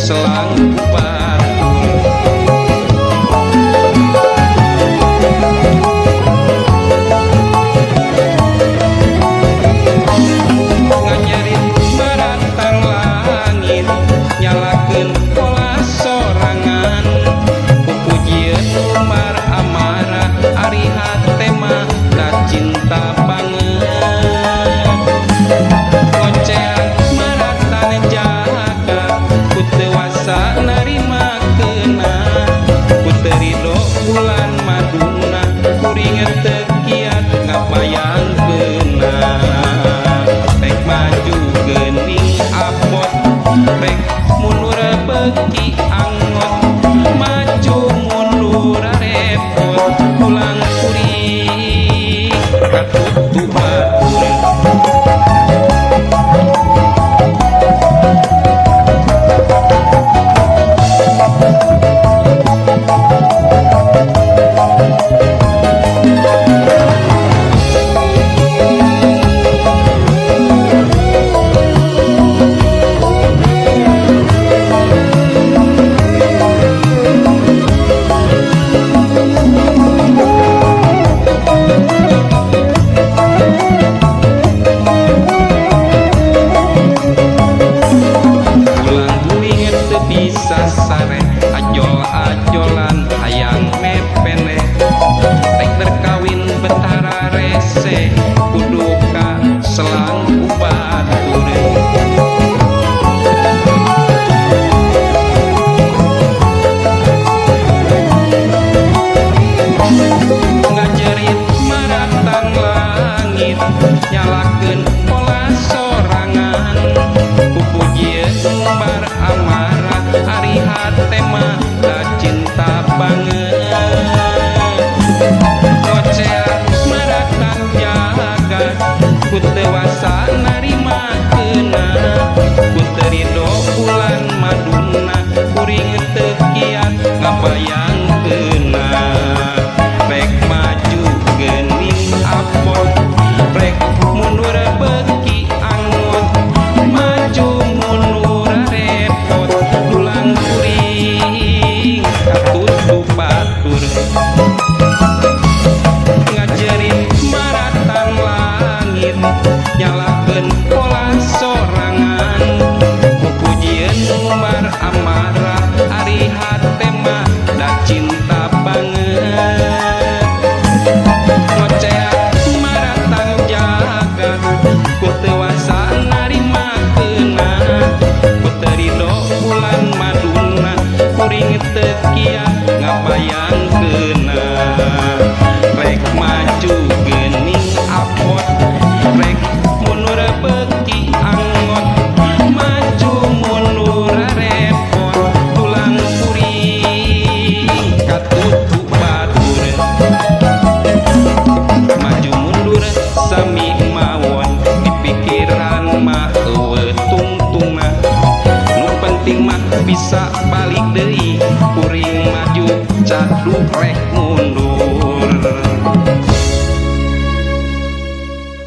selang ku batur. Ngajerit maratang langit, nyalakeun pola sorangan, pupujieun umbar amarah, ari hate mah da cinta banget. Ngoceak maratan jagat, ku teu wasa narimakeunna, ku teu rido bulan maduna, kuring teu kiat ngabayangkeunna. Rek maju geuning abot, rek mundur beuki angot, maju mundur repot, pulang kuring katutu batur. Ulang guling teu bisa sare, ajol-ajolan hayang mepende, rek berkawin betara rese, kudu ka selang ku batur. Ngajerit maratan langit, nyalakeun pola sorangan, pupujieun umbar amarah, ari hate mah da cinta banget. Ngoceak maratan jagat, ku teu wasa narimakeunna, ku teu rido bulan maduna, kuring teu kiat ngabayangkeunna. Rek maju geuning abot, rek mundur beuki angot, maju mundur repot, dulang kuring katutu batur. Ngajerit maratan langit, nyalakeun pola sorangan, pupujieun umbar amarah, ari hate mah da cinta banget. Ngoceak maratan jagat, ku teu wasa narimakeunna, ku teu rido bulan maduna, kuring teu kiat ngabayangkeunna. Rek maju geuning abot, rek mundur beuki angot, maju mundur repot, tulang kuring katutu batur. Maju mundur sami mawon, di pikiran mah eueuh tungtungna, nu penting mah bisa balik deui, kuring maju cadu rek mundur.